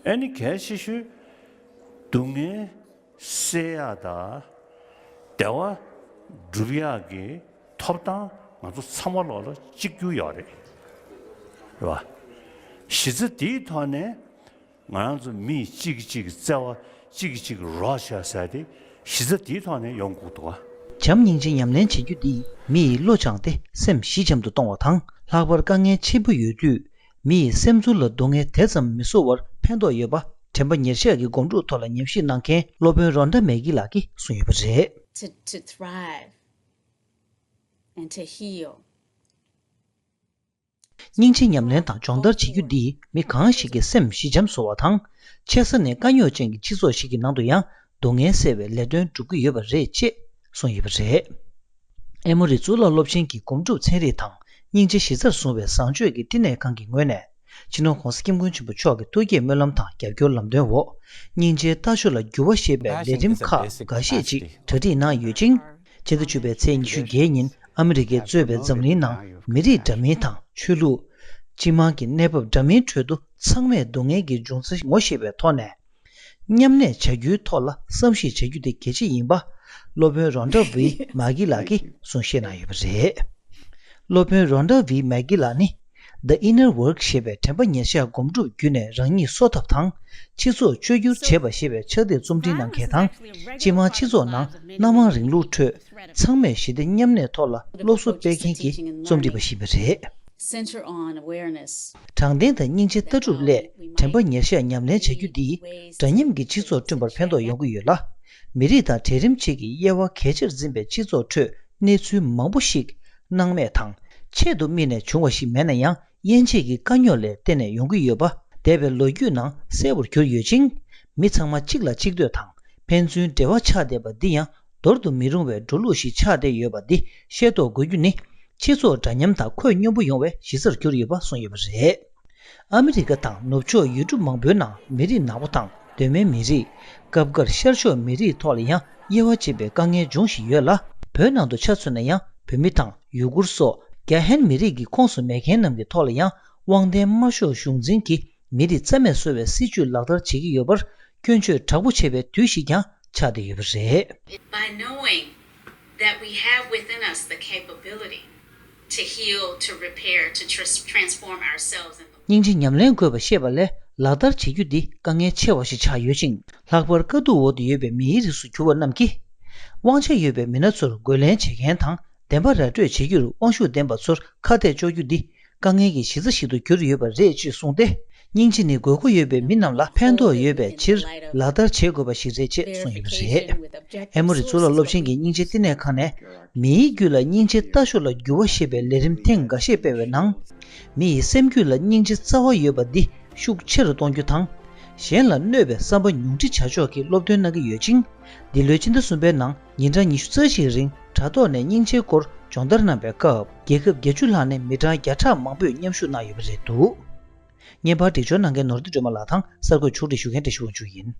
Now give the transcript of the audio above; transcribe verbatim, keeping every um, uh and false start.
ཨ་ནི་གལ་ཆེ་ཤོས་སྡུག་བསྔལ་སེལ་ཡག་དང་བདེ་བ་སྒྲུབ་ཡག་གི་ཐོབ་ཐང་ང་ཚོ་ཚང་མ་ལོག་ལ་གཅིག་གྱུར་ཡོད་རེད། རེད་བ། གཞི་རྩ་དེའི་ཐོག་ནས་ང་རང་ཚོ་མི་གཅིག་གིས་གཅིག་གི་བརྩེ་བ། གཅིག་གིས་གཅིག་གི་རོགས་བྱ་ཟེར་དེ་གཞི་རྩ་དེའི་ཐོག་ནས་ཡོང་དགོས་འདུག་བ། བྱམས་སྙིང་རྗེ་ཉམས་ལེན་བྱེད་རྒྱུ་འདིས་མི་ཡི་བློ་སྦྱངས་ཏེ་སེམས་ཞི་འཇམ་དུ་གཏོང་བ་དང་། ལྷག་པར་དཀའ་ངལ་ཆེན་པོ་ཡོད་དུས་མི་ཡི་སེམས་ཚོར་ལ་སྡུག་བསྔལ་དེ་ཙམ་མི་བཟོ་བར་ཕན་ཐོགས་ཡོད་པ། དྲན་པ་ཉེར་བཞག་གི་སྒོམ་སྒྲུབ་ཐོག་ལ་ཉམས་ཞིབ་གནང་མཁན་སློབ་དཔོན་རོན་ཌ་མེག་གྷི་ལགས་ཀྱིས་གསུངས་ཡོད་པ་རེད། To, to thrive and to heal. སྙིང་རྗེ་ཉམས་ལེན་དང་སྦྱོང་བརྡར་བྱེད་རྒྱུ་འདིས་མི་གང་ཞིག་གི་སེམས་ཞི་འཇམ་བཟོ་བ་དང་། ཆེ་ས་ནས་དཀའ་རྙོག་ཅན་གྱི་སྤྱི་ཚོགས་ཤིག་གི་ནང་དུ་ཡང་སྡུག་བསྔལ་སེལ་བའི་ལས་དོན་སྒྲུབ་ཀྱི་ཡོད་པ་རེད་ཅེས་གསུངས་ཡོད་པ་རེད། ཨེ་མོ་རི་གཙུག་ལག་སློབ་ཆེན་གྱི་སྒོམ་སྒྲུབ་ཚན་རིག་དང་སྙིང་རྗེ་གཞི་རྩར་བཟུང་བའི་བཟང་སྤྱོད་ཀྱི་བསྟི་གནས་ཁང་གི་ངོས་ནས། སྤྱི་ནོར་༧གོང་ས་༧སྐྱབས་མགོན་ཆེན་པོ་མཆོག་གི་ཐུགས་བསྐྱེད་སྨོན་ལམ་དང་རྒྱབ་སྐྱོར་ལམ་སྟོན་འོག་སྙིང་རྗེའི་ལྟ་ཕྱོགས་ལ་འགྱུར་བ་ཞེས་པའི་ལས་རིམ་ཁག་འགའ་ཤས་ཅིག་གྲ་སྒྲིག་གནང་ཡོད་ཅིང་། ཕྱི་ཟླ་བཅུ་པའི་ཚེས་ཉི་ཤུ་བརྒྱད་ཉིན་ཨ་མི་རི་ཀས་གཙོས་པའི་འཛམ་གླིང་ནང་མི་རིགས་འདྲ་མིན་དང་ཆོས་ལུགས། སྤྱི་དམངས་ཀྱི་གནས་བབ་འདྲ་མིན་ཁྲོད་དུ་ཚང་མས་སྡུག་བསྔལ་གྱི་འབྱུང་རྩ་ངོ་ཤེས་པའི་ཐོག་ནས། མཉམ་གནས་བྱ་རྒྱུའི་ཐོག་ལ་བསམ་གཞིག་བྱ་རྒྱུ་དེ་གལ་ཆེ་ཡིན་པ། སློབ་དཔོན་རོན་ཌ་ཝི་མག་གྷི་ལགས་ཀྱིས་གསུངས་བཤད་གནང་ཡོད་པ་རེད། སློབ་དཔོན་རོན་ཌ་ཝི་མག་གྷི་ལགས་ནི། The Inner Work ཞེས་པའི་དྲན་པ་ཉེར་བཞག་སྒོམ་སྒྲུབ་བརྒྱུད་ནས་རང་ཉིད་གསོ་ཐབས་དང་། སྤྱི་ཚོགས་བཅོས་བསྒྱུར་བྱེད་པ་ཞེས་པའི་ཕྱག་དེབ་རྩོམ་སྒྲིག་གནང་མཁན་དང་། སྤྱི་དམངས་སྤྱི་ཚོགས་ནང་སྣ་མང་རིང་ལུགས་ཁྲོད་ཚང་མས་ཞི་བདེ་མཉམ་གནས་ཐོག་ལ་སློབ་གསོ་སྤེལ་མཁན་གྱི་རྩོམ་སྒྲིག་པ་ཞིག་ཡིན་པ་རེད། Center on awareness. དྲང་བདེན་དང་སྙིང་རྗེ་ལྟ་གྲུབ་སླད་དྲན་པ་ཉེར་བཞག་ཉམས་ལེན་བྱ་རྒྱུ་འདིས་འདྲ་མཉམ་གྱི་སྤྱི་ཚོགས་བསྐྲུན་པར་ཕན་ཐོགས་ཡོང་གི་ཡོད་ལ། མི་རིགས་དང་གྲལ་རིམ་གཅིག་གི་དབྱེ་བ་གལ་ཆེར་འཛིན་པའི་སྤྱི་ཚོགས་ཁྲོད་གནས་ཚུལ་མང་པོ་ཞིག་སྣང་མེད་དང་ཆེད་དུ་དམིགས་ནས་བྱུང་བ་ཞིག་མེད་ན་ཡང་། དབྱེ་འབྱེད་ཀྱི་དཀའ་རྙོག་ལས་བརྟེན་ནས་ཡོང་གི་ཡོད་པ། འདས་པའི་ལོ་རྒྱུས་ནང་གསལ་པོར་གྱུར་ཡོད་ཅིང་། མི་ཚང་མ་གཅིག་ལ་གཅིག་ལྟོས་དང་ཕན་ཚུན་འབྲེལ་བ་ཆགས་བསྡད་པ་འདི་ཡང་འདོར་དུ་མི་རུང་བའི་འགྲོ་ལུགས་ཤིག་ཆགས་བསྡད་ཡོད་པ་འདི་ཤེས་རྟོགས་དགོས་རྒྱུ་ནི། སྤྱི་ཚོགས་འདྲ་མཉམ་དང་ཁོད་སྙོམས་པོ་ཡོང་བའི་གཞི་རྩར་གྱུར་ཡོད་པ་གསུངས་ཡོད་པ་རེད། ཨ་མི་རི་ཀ་དང་ནུབ་ཕྱོགས་ཡུལ་གྲུ་མང་པོའི་ནང་མི་རིགས་ནག་པོ་དང་གདོད་མའི་མི་རིགས། སྐབས་འགར་ཤར་ཕྱོགས་མི་རིགས་ཐོག་ལ་ཡང་དབྱེ་བ་འབྱེད་པའི་དཀའ་ངལ་འབྱུང་བཞིན་ཡོད་ལ། བོད་ནང་དུ་ཆ་མཚོན་ན་ཡང་བོད་མི་དང་ཡུ་གུར་སོགས་རྒྱ་ཧན་མི་རིགས་ཀྱི་ཁོངས་སུ་མེད་མཁན་རྣམས་ཀྱི་ཐོག་ལ་ཡང་དབང་ལྡན་དམར་ཤོག་གཞུང་འཛིན་གྱི་མི་རིགས་རྩ་མེད་བཟོ་བའི་སྲིད་བྱུས་ལག་བསྟར་བྱེད་ཀྱི་ཡོད་པར་སྐྱོན་བརྗོད་དྲག་པོ་བྱེད་པའི་དུས་ཤིག་ཀྱང་ཆགས་བསྡད་ཡོད་པ་རེད། By knowing that we have within us the capability to heal, to repair, to tras- transform ourselves and the སྙིང་རྗེ་ཉམས་ལེན་དགོས་པ་ཤེས་པ་ལས་ལག་བསྟར་བྱེད་རྒྱུ་འདི་དཀའ་ངལ་ཆེ་བ་ཞིག་ཆགས་ཡོད་ཅིང་། ལྷག་པར་དཀའ་སྡུག་འོག་ཏུ་ཡོད་པའི་མིའི་རིགས་སུ་གྱུར་པ་རྣམས་ཀྱིས། དབང་ཆ་ཡོད་པའི་མི་སྣ་ཚོར་རྒོལ་ལན་བྱེད་མཁན་དང་བདེན་པ་ར་སྤྲོད་བྱེད་རྒྱུར་དབང་ཤུགས་ལྡན་པ་ཚོར་ཁ་གཏད་གཅོག་རྒྱུ་འདི་དཀའ་ངལ་གྱི་གཞི་རྩ་ཞིག་ཏུ་གྱུར་ཡོད་པ་རེད་ཅེས་གསུངས་ཏེ། སྙིང་རྗེ་ནི་དགོས་མཁོ་ཡོད་པའི་མི་རྣམས་ལ་ཕན་ཐོགས་ཡོད་པའི་ཕྱིར་ལག་བསྟར་བྱེད་དགོས་པ་ཞིག་རེད་ཅེས་གསུངས་ཡོད་པ་རེད། ཨེ་མོ་རི་གཙུག་ལག་སློབ་ཆེན་གྱི་སྙིང་རྗེ་བསྟི་གནས་ཁང་ནས། མིའི་རྒྱུད་ལ་སྙིང་རྗེ་ལྟ་ཕྱོགས་ལ་འགྱུར་བ་ཞེས་པའི་ལས་རིམ་ཐེངས་འགའ་ཤས་སྤེལ་བའི་ནང་། མི་ཡི་སེམས་རྒྱུད་ལ་སྙིང་རྗེ་རྩ་བ་ཡོད་པ་འདི་ཤུགས་ཆེ་རུ་གཏོང་རྒྱུ་དང་། གཞན་ལ་གནོད་པའི་བསམ་པ་ཉུང་འཕྲི་བྱ་ཕྱོགས་ཀྱི་སློབ་སྟོན་གནང་གི་ཡོད་ཅིང་། འདི་ལོའི་སྤྱི་ཟླ་གསུམ་པའི་ནང་ཉིན་གྲངས་ཉི་ཤུ་རྩ་གཅིག་རིང་དྲ་ཐོག་ནས་སྙིང་རྗེའི་སྐོར་སྦྱོང་བརྡར་གནང་བའི་སྐབས། རྒྱལ་ཁབ་བརྒྱད་ཅུ་ལྷག་ནས་མི་གྲངས་བརྒྱ་ཕྲག་མང་པོས་མཉམ་ཞུགས་གནང་ཡོད་པ་རེད་འདུག་བརྙན་པར་སྒྲིག་སྦྱོར་གནང་མཁན་ནོར་བུ་སྒྲོལ་མ་ལགས་དང་གསར་འགོད་ཕྱོགས་སྒྲིག་ཞུ་མཁན་བཀྲ་ཤིས་དབང་ཕྱུག་ཡིན།